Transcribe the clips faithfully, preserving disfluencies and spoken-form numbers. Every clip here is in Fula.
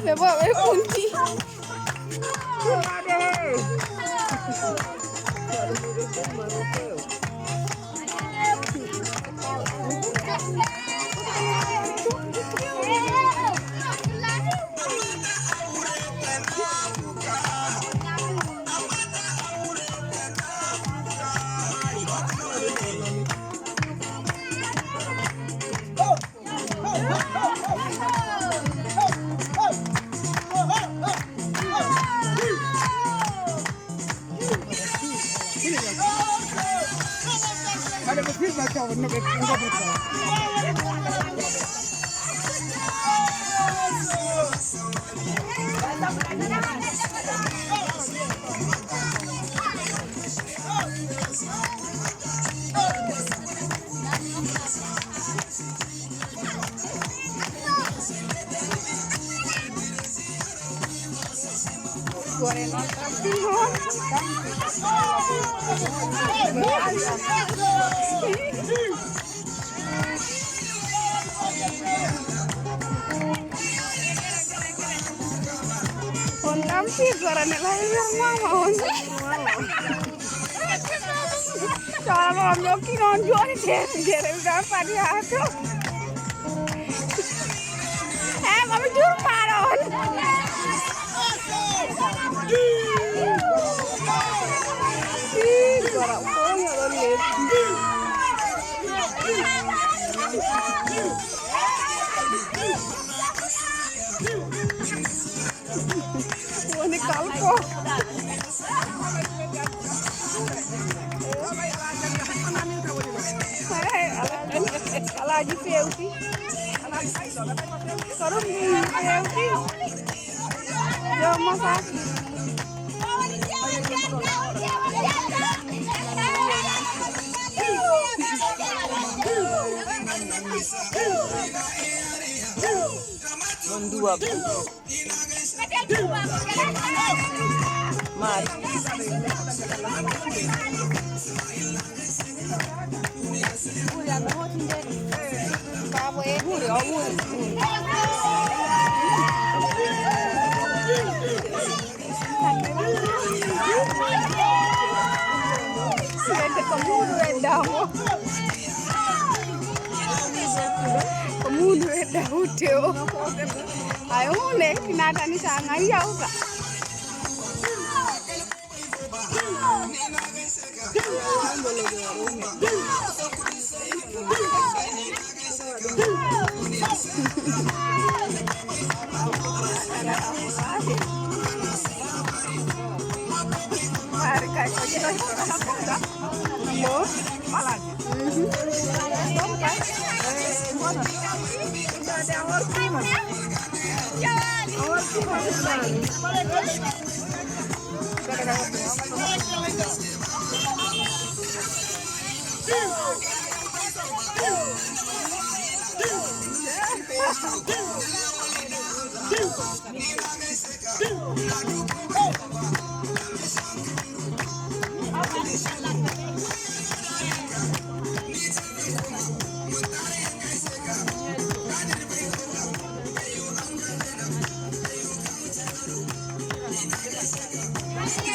Ɓe bo ɓe kunti. On ɗam si gorane lay mama on. Sala mo mi okki noon jooni te gere mi ɗon faɗi haa to. E mami jurmaɗo on. Ii gora koño ɗon lesdi. Woni kalko. Alaaji fewti. Ko ɗum fewti. Yo masaki. On duwa. Mari. Babo e ɓuri o ɓuri. Ko muudu wedda mo. Ko muudu wedda hutte o. Ay hunde natani ka ngan yawta.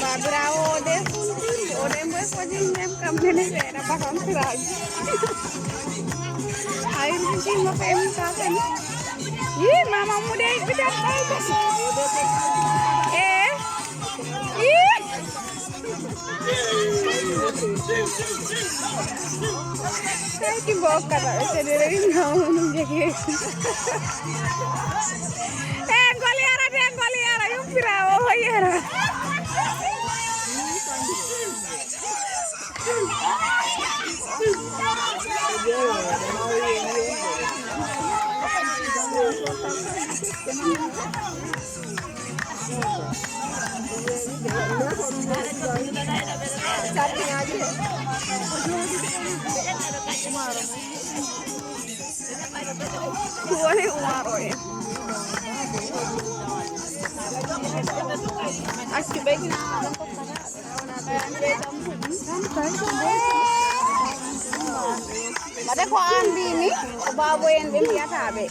Babirawo o de funti o de mboy ko jingem kam nene seeɗa baton siraji. Ay ni jimo femi sa femi. Yi mama mu de bidan bay basi. Eh. Yi. Ay ki mbokka na ɓe sedere wi nawunu jege. E ngol yara de ngol yara yumpira o yara. Woni Umaro en. Accu ɓe. Mbaɗe ko an mbimi. Baabo en ɓe mbiyata ɓe.